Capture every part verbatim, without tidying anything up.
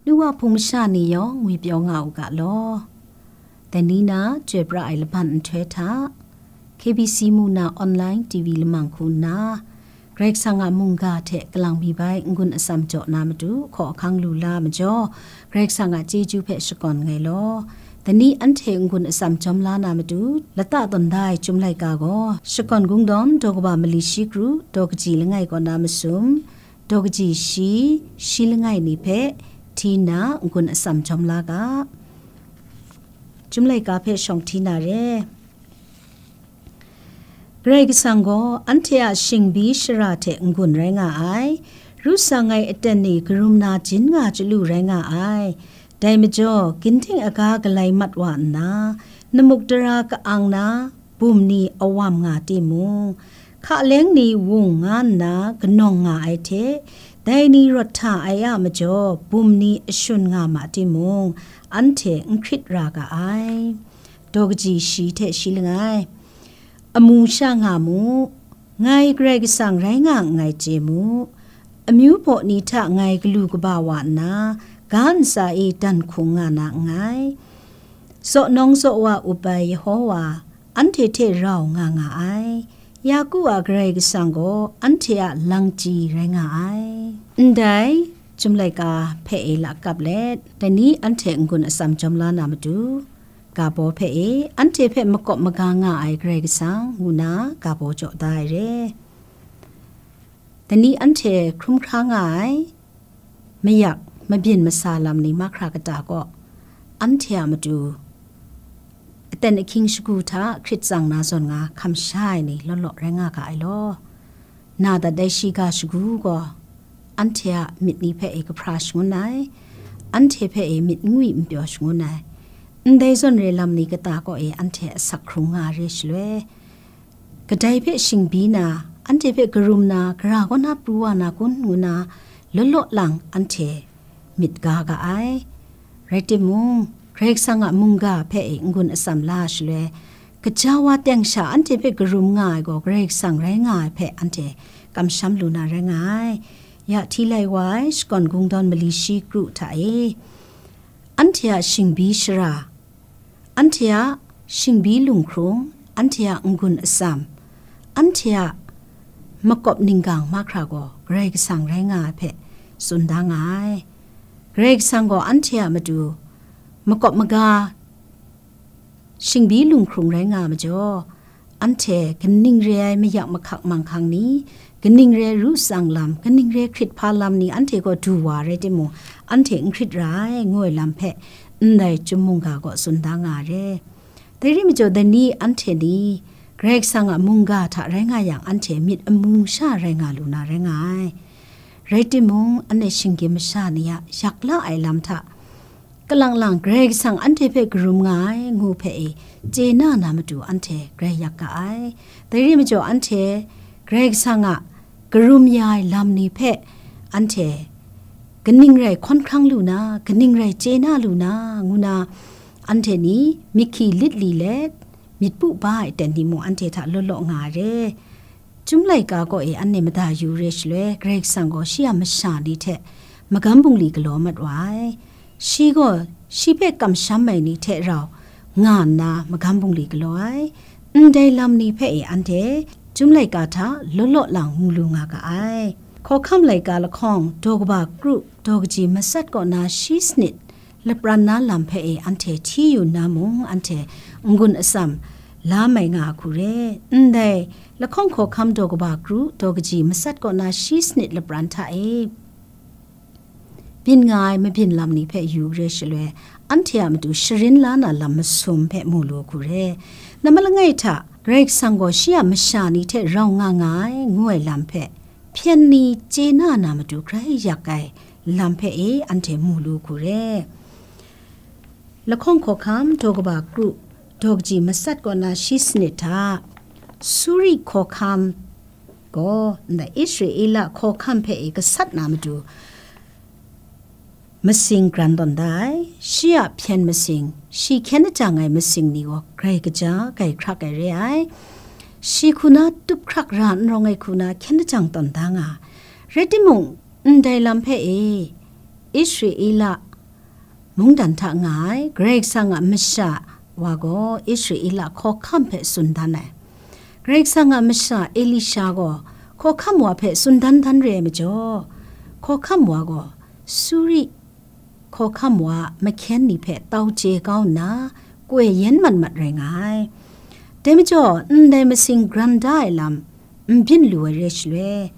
Nu wa hpung masha ni yawng ngwipyaw nga u ga law. Dai ni na chyoi pra ai laban nhtoi hta, K B C mu na online T V lamang hku nna, Karai Kasang a mungga hte kalang mi bai n-gun atsam jaw na matu hkaw ahkang lu la majaw, Karai Kasang a chyeju hpe shakawn nngai law. Dai ni anhte n-gun atsam jawm la na matu, lata tawn da ai Chyum laika gaw, Shakawn Kungdawn daw kaba mali shi kru, daw kaji langai kaw na masum, daw kaji shi, shi langai ni hpe hti nna n-gun atsam jawm la ga. Chyum laika hpe shawng hti na re. Karai Kasang gaw anhte a shingbi shara hte n-gun rai nga ai, ru tsang ai aten ni karum na jin nga chyalu rai nga ai. Dai majaw, ginting aga galai mat wa nna, namuk tara ka-ang na, bum ni awam nga timung, hka leng ni wung nga nna kanawng nga ai hte, dai ni rawt hta ai a majaw, bum ni ashun nga ma timung, anhte n hkrit ra ga ai. Daw kaji shi hte shi langai. Amu sha nga mu, ngai Karai Kasang rai nga nngai chye mu, amyu baw ni hta ngai galu kaba wa nna, ga ntsa e dan hkung nga na nngai. Zaw nawng zaw wa up ai Yehova, anhte hte rau nga nga ai. Yaku a Karai Kasang gaw anhte a langchyi rai nga ai. Ndai, Chyum laika hpe e lakap let, dai ni anhte n-gun atsam jawm la na matu, ga baw hpe e, anhte hpe makawp maga nga ai Karai Kasang, ngu na ga baw jaw da ai re. Dai ni anhte hkrum hkra nga ai, mayak, mabyin masa lam ni mahkra kata kaw, anhte a matu, aten ahkying shagu hta hkrit tsang na zawn nga hkam sha ai ni law law rai nga ga ai law. Na dat ai shiga shagu gaw, anhte a myit ni hpe e kahpra shangun ai, anhte hpe e myit n ngwi n pyaw shangun ai, ndai zawn re lam ni kata kaw e anhte asak hkrung nga re shaloi, kadai hpe shingbi na, anhte hpe karum na, gara kaw na pru wa na kun ngu na, law law lang anhte myit ga ga ai. Rai timung, Karai Kasang a mungga hpe e n-gun atsam la shaloi, kaja wa teng sha anhte hpe karum nga ai gaw Karai Kasang rai nga ai hpe anhte kamsham lu na rai nga ai. Ya hti lai wa ai Shakawn Kungdawn mali shi kru hta e, anhte a shingbi shara, anhte a shingbi lunghkrung, anhte a n-gun atsam, anhte a makawp ninggang mahkra gaw Karai Kasang rai nga ai hpe tsun da nga ai. Karai Kasang gaw anhte a matu makawp maga shingbi lunghkrung rai nga majaw, anhte kaning re ai mayak mahkak manghkang ni, kaning re ai ru tsang lam, kaning re ai hkrit hpa lam ni anhte gaw du wa rai timung, anhte n hkrit ra ai, ngu ai lam hpe ndai Chyum mungga gaw tsun da nga ai re. Dai ri majaw, dai ni anhte ni Karai Kasang a mungga hta rai nga yang, anhte myit amu sha rai nga lu na rai nga ai. Rai timung, anhte shinggyim masha ni a yak la ai lam hta, kalang lang Karai Kasang anhte hpe karum nga ai ngu hpe e chye na na matu anhte grai yak ga ai. Dai ri majaw, anhte Karai Kasang a karum ya ai lam ni hpe anhte kaning rai hkawn hkrang lu na, kaning rai chye na lu na, ngu na, anhte ni myit hki lit li let, myit pu ba ai aten ni mung anhte hta law law nga ai re. Chyum laika kaw e anhte mada yu re shaloi, Karai Kasang gaw shi a masha ni hte magam bungli galaw mat wa ai. Shi gaw shi hpe kamsham ai ni hte rau nga nna magam bungli galaw ai. Ndai lam ni hpe e anhte Chyum laika hta law law lang mu lu nga ga ai. Hkawhkam laika lahkawng daw kaba kru daw kaji matsat kaw na shi sanit lapran na lam hpe e anhte hti yu nna mung, anhte n-gun atsam la mai nga a hku re. Ndai lahkawng hkawhkam daw kaba kru daw kaji matsat kaw na shi sanit lapran hta e byin nga ai mabyin lam ni hpe yu re shaloi, anhte a matu sharin la na lam masum hpe mu lu hku re. Namma langai hta, Karai Kasang gaw shi a masha ni hte rau nga nga ai, ngu ai lam hpe, hpyen ni chye na na matu grai yak ai lam hpe e anhte mu lu hku re. Lahkawng hkawhkam daw kaba kru daw kaji matsat kaw na shi sanit hta, Suri hkawhkam gaw ndai Israela hkawhkam hpe e gasat na matu masing kran tawn da ai. Shi a hpyen masing, shi hkyen ajang ai masing ni gaw grai kaja, grai hkrak ai re ai. Shi hku na tup hkrak ra n rawng ai hku na hkyen ajang tawn da nga. Rai timung, ndai lam hpe e, Israela Mungdan hta nga ai Karai Kasang a masha wa gaw Israela hkawhkam hpe tsun dan ai. Karai Kasang a masha Elisha gaw hkawhkam wa hpe tsun dan dan re ai majaw, hkawhkam wa gaw Suri hkawhkam wa a mahkyen ni hpe tau chye kau nna, koi yen mat mat rai nga ai. Dai majaw, ndai masing gran da ai lam n byin lu ai re shaloi,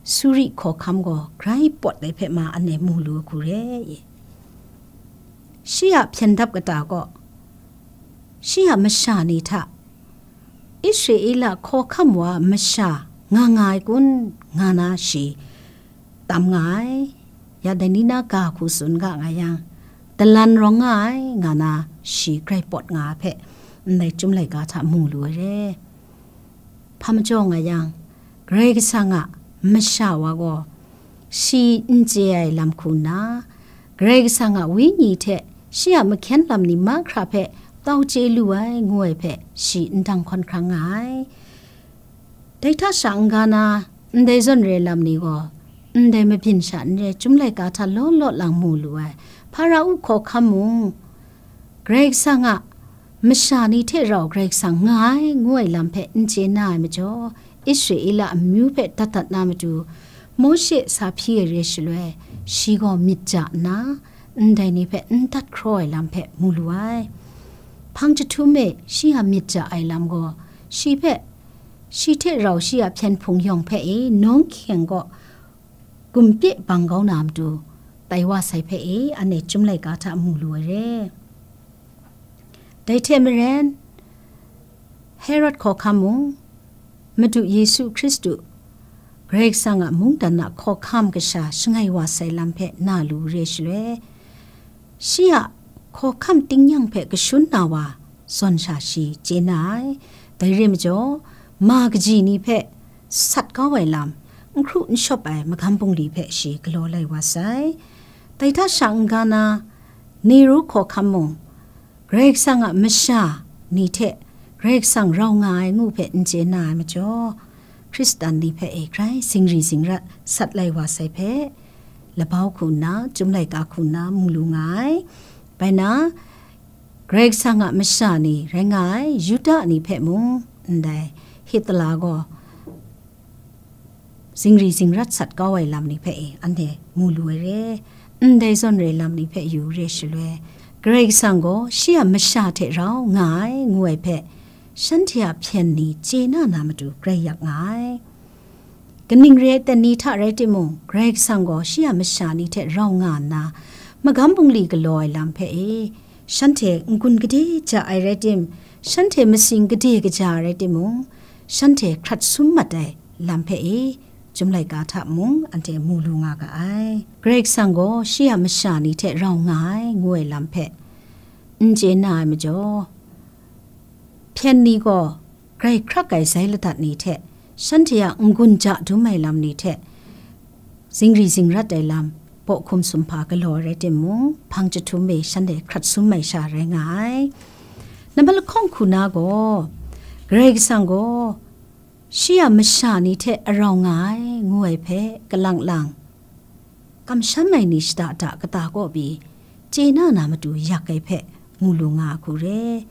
Suri hkawhkam gaw grai pawt ai hpe ma anhte mu lu ai hku re i? Shi a hpyen dap kata kaw, shi a masha ni hta, Israela hkawhkam wa a masha nga nga ai kun, nga na shi tam nga ai. Ya dai ni na ga hku tsun ga nga yang, dalan rawng nga ai, nga na shi grai pawt nga ai hpe, ndai Chyum laika hta mu lu ai re. Hpa majaw nga yang, Karai Kasang a masha wa gaw, shi n chye ai lam hku nna, Karai Kasang a Wenyi hte shi a mahkyen lam ni mahkra hpe tau chye lu ai, ngu ai hpe shi n dang hkawn hkrang nga ai. Dai hta sha n-ga na, ndai zawn re lam ni gaw, ndai mabyin sha n re Chyum laika hta law law lang mu lu ai. Hpara-u hkawhkam mung, Karai Kasang a masha ni hte rau Karai Kasang nga ai, ngu ai lam hpe n chye na ai majaw, Israela amyu hpe dat dat na matu, Mawshe sa hpyi ai re shaloi, shi gaw myit ja nna, ndai ni hpe n dat hkraw ai lam hpe mu lu ai. Hpang jahtum e shi a myit ja ai lam gaw, shi hpe, shi hte rau shi a hpyen hpung yawng hpe e nawng hkyeng kaw gumpe bang kau na matu, tai wa sai hpe e anhte Chyum laika hta mu lu ai re. Dai hte maren, Herod hkawhkam mung, Madu Yesu Hkristu, Karai Kasang a mungdan a hkawhkam kasha shangai wa sai lam hpe na lu re shaloi, shi a hkawhkam tingnyang hpe kashun na wa zawn sha shi chye na ai. Dai re majaw, ma kaji ni hpe sat kau ai lam, n hkru n shawp ai magam bungli hpe shi galaw lai wa sai. Dai hta sha n-ga na, Nero hkawhkam mung, Karai Kasang a masha ni hte Karai Kasang rau nga ai ngu hpe n chye na ai majaw, Hkristan ni hpe e grai zingri zingrat sat lai wa sai hpe, labau hku nna, Chyum laika hku nna mu lu nga ai. Bai na, Karai Kasang a masha ni rai nga ai Yuda ni hpe mung, ndai Hitler gaw zingri zingrat sat kau ai lam ni hpe e anhte mu lu ai re. Ndai zawn re lam ni hpe yu re shaloi, Karai Kasang gaw shi a masha hte rau nga ai, ngu ai hpe, shanhte a hpyen ni chye na na matu grai yak nga ai. Kaning re ai ten ni hta rai timung, Karai Kasang gaw shi a masha ni hte rau nga nna, magam bungli galaw ai lam hpe e, shanhte n-gun gade ja ai rai tim, shanhte masing gade kaja ai rai timung, shanhte hkrat sum mat ai lam hpe e, Chyum laika hta mung anhte mu lu nga ga ai. Karai Kasang gaw shi a masha ni hte rau nga ai, ngu ai lam hpe n chye na ai majaw, hpyen ni gaw grai hkrak ai zai ladat ni hte, shanhte a n-gun ja dum ai lam ni hte, zingri zingrat ai lam, baw hkum sumhpa galaw ai rai timung, hpang jahtum e shanhte hkrat sum ai sha rai nga ai. Nambat lahkawng hku na gaw, Karai Kasang gaw shi a masha ni hte arau nga ai, ngu ai hpe kalang lang, kamsham ai ni shada da kata kaw pyi chye na na matu yak ai hpe mu lu nga hku re.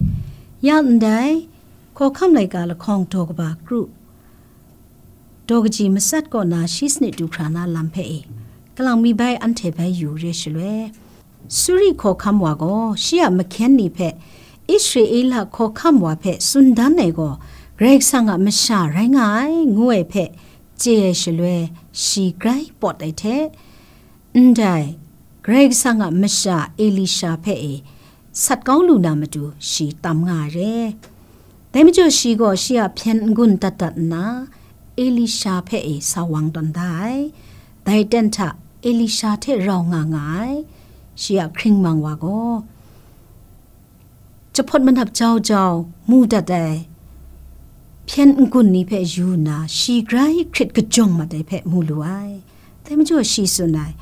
Ya ndai, Hkawhkam laika lahkawng daw kaba kru, daw kaji matsat kaw na shi sanit du hkra na lam hpe e, kalang mi bai anhte bai yu re shaloi, Suri hkawhkam wa gaw shi a mahkyen ni hpe, Israela hkawhkam wa hpe tsun dan ai gaw, Karai Kasang a masha rai nga ai, ngu ai hpe chye ai shaloi, shi grai pawt ai hte, ndai, Karai Kasang a masha Elisha hpe e sat kau lu na matu shi tam nga ai re. Dai majaw shi gaw shi a hpyen n-gun dat dat nna, Elisha hpe e sa wang tawn da ai. Dai aten hta Elisha hte rau nga nga ai, shi a hkring mang wa gaw, jahpawt manap jau jau mu dat ai hpyen n-gun ni hpe yu nna, shi grai hkrit kajawng mat ai hpe mu lu ai. Dai majaw shi tsun ai,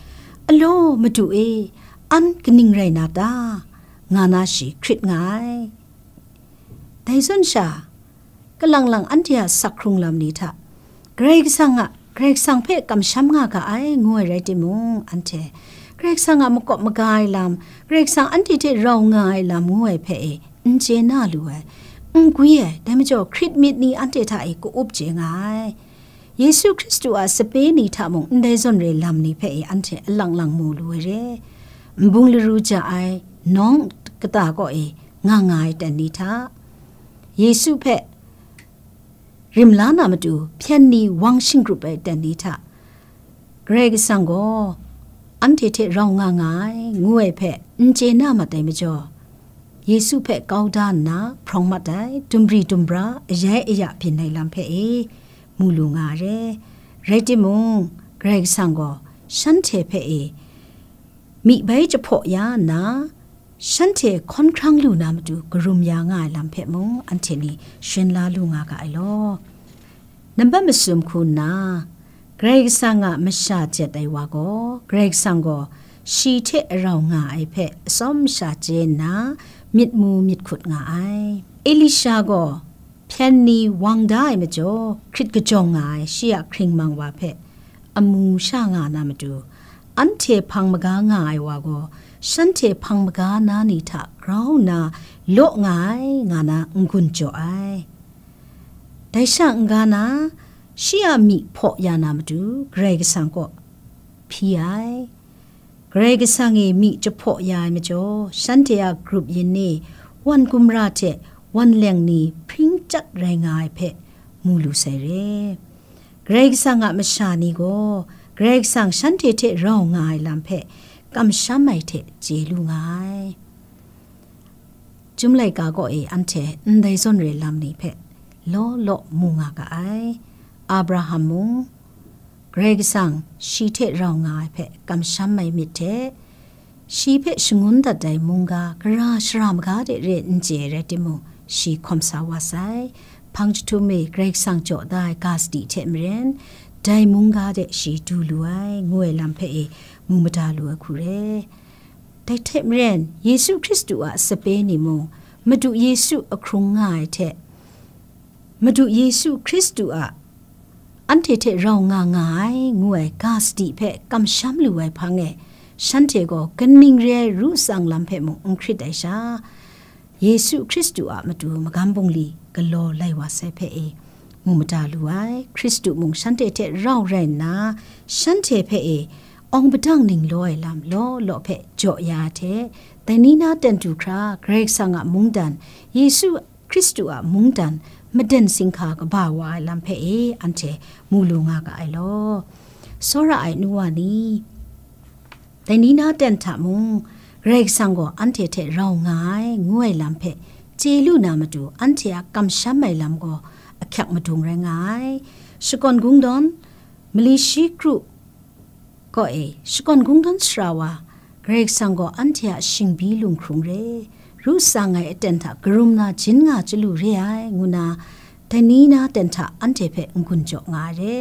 "Alaw, Madu e, an kaning rai na ta?" nga na shi hkrit nga ai. Dai zawn sha, kalang lang anhte a sak hkrung lam ni hta, Karai Kasang a, Karai Kasang hpe kamsham nga ga ai, ngu ai rai timung, anhte Karai Kasang a makawp maga ai lam, Karai Kasang anhte hte rau nga ai lam ngu ai hpe e, n chye na lu ai, n gwi ai, dai majaw hkrit myit ni anhte hta e ka-up chye nga ai. Yesu Hkristu a sape ni hta mung ndai zawn re lam ni hpe e anhte alang lang mu lu ai re. Nbung laru ja ai, nawng kata kaw e nga nga ai ten ni hta, Yesu hpe rim la na matu hpyen ni wang shinggrup ai ten ni hta, Karai Kasang gaw anhte hte rau nga nga ai, ngu ai hpe n chye na mat ai majaw, Yesu hpe kau da nna hprawng mat ai, dumri dumbra, ayai aya byin ai lam hpe e mu lu nga ai re. Rai timung, Karai Kasang gaw shanhte hpe e myi bai jahpaw ya nna, shanhte hkawn hkrang lu na matu karum ya nga ai lam hpe mung anhte ni sharin la lu nga ga ai law. Nambat masum hku nna, Karai Kasang a masha jet ai wa gaw, Karai Kasang gaw shi hte rau nga ai hpe atsawm sha chye nna, myit mu myit hkut nga ai. Elisha gaw hpyen ni wang da ai majaw, hkrit kajawng nga ai shi a hkring mang wa hpe amu sha nga na matu, anhte hpang maga nga ai wa gaw, shanhte hpang maga na ni hta grau nna law nga ai, nga na n-gun jaw ai. Dai sha n-ga na, shi a myi hpaw ya na matu, Karai Kasang kaw hpyi ai. Karai Kasang e myi jahpaw ya ai majaw, shanhte a grup yin ni, wan gumra hte wan leng ni hpring chyat rai nga ai hpe mu lu sai re. Karai Kasang a masha ni gaw, Karai Kasang shanhte hte rau nga ai lam hpe kamsham ai hte chye lu nga ai. Chyum laika kaw e anhte ndai zawn re lam ni hpe law law mu nga ga ai. Abraham mung, Karai Kasang shi hte rau nga ai hpe kamsham ai myit hte, shi hpe shangun dat ai mungga, gara shara maga de re n chye ai rai timung, shi hkawm sa wa sai. Hpang jahtum e Karai Kasang jaw da ai ga sadi hte maren, dai mungga de shi du lu ai, ngu ai lam hpe e mu mada lu ai hku re. Dai hte maren, Yesu Hkristu a sape ni mung, Madu Yesu a hkrung nga ai hte, Madu Yesu Hkristu a anhte hte rau nga nga ai, ngu ai ga sadi hpe kamsham lu ai hpang e, shanhte gaw kaning re ai ru tsang lam hpe mung n hkrit ai sha, Yesu Hkristu a matu magam bungli galaw lai wa sai hpe e, mu mada lu ai. Hkristu mung shanhte hte rau rai nna, shanhte hpe e, awng padang ning law ai lam law law hpe jaw ya ai hte, dai ni na ten du hkra, Karai Kasang a mungdan, Yesu Hkristu a mungdan, maden singhka kaba wa ai lam hpe e, anhte mu lu nga ga ai law. Tsawra ai nu wa ni, dai ni na ten hta mung, Karai Kasang gaw anhte hte rau nga ai, ngu ai lam hpe chye lu na matu, anhte a kamsham ai lam gaw ahkyak madung rai nga ai. Shakawn Kungdawn, mali shi kru kaw e, Shakawn Kungdawn sara wa, Karai Kasang gaw anhte a shingbi lunghkrung re, ru tsang ai aten hta karum na jin nga chyalu re ai, ngu na, dai ni na ten hta anhte hpe n-gun jaw nga ai re.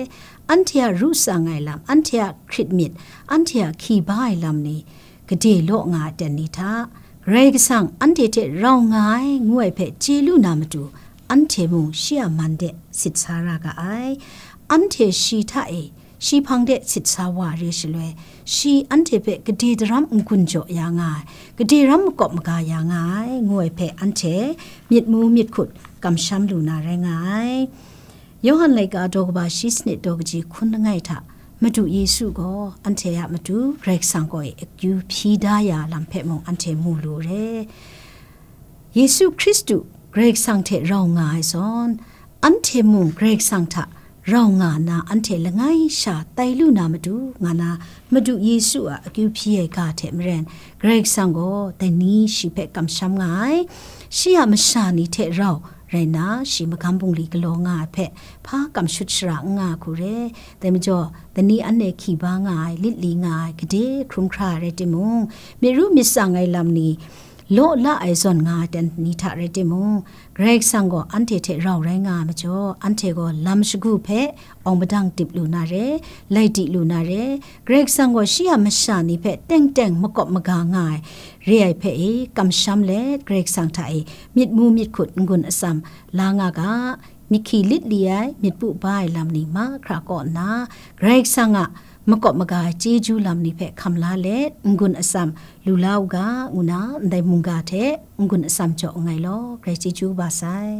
Anhte a ru tsang ai lam, anhte a hkrit myit, anhte a hki ba ai lam ni, gade law nga ai ten ni hta, Karai Kasang anhte hte rau nga ai, ngu ai hpe chye lu na matu, anhte mung shi a man de sit sa ra ga ai. Anhte shi hta e, shi hpang de sit sa wa re shaloi, shi anhte hpe gade daram n-gun jaw ya nga ai, gade ram makawp maga ya nga ai, ngu ai hpe anhte myit mu myit hkut kamsham lu na rai nga ai. Yawhan laika daw kaba shi sanit daw kaji hkun langai hta, Madu Yesu gaw anhte a matu Karai Kasang kaw e akyu hpyi da ya lam hpe mung anhte mu lu re. Yesu Hkristu Karai Kasang hte rau nga ai zawn, anhte mung Karai Kasang hta rau nga nna anhte langai sha tai lu na matu, nga na Madu Yesu a akyu hpyi ai ga hte maren, Karai Kasang gaw dai ni shi hpe kamsham nga ai, shi a masha ni hte rau rai nna, shi magam bungli galaw nga ai hpe hpa kamshut shara n nga hku re. Dai majaw, dai ni anhte hki ba nga ai, lit li nga ai, gade hkrum hkra ai rai timung, myit ru myit tsang ai lam ni, law la ai zawn nga ai ten ni hta rai timung, Karai Kasang gaw anhte hte rau rai nga ai majaw, anhte gaw lam shagu hpe awng padang dip lu na re, lai di lu na re, Karai Kasang gaw shi a masha ni hpe teng teng makawp maga nga ai, re ai hpe e, kamsham let, Karai Kasang hta e myit mu myit hkut n-gun atsam la nga ga, myit hki lit li ai, myit pu ba ai lam ni mahkra kaw nna, Karai Kasang a makawp maga ai chyeju lam ni hpe hkam la let, n-gun atsam lu la u ga, ngu na ndai mungga hte n-gun atsam jaw nngai law, grai chyeju kaba sai.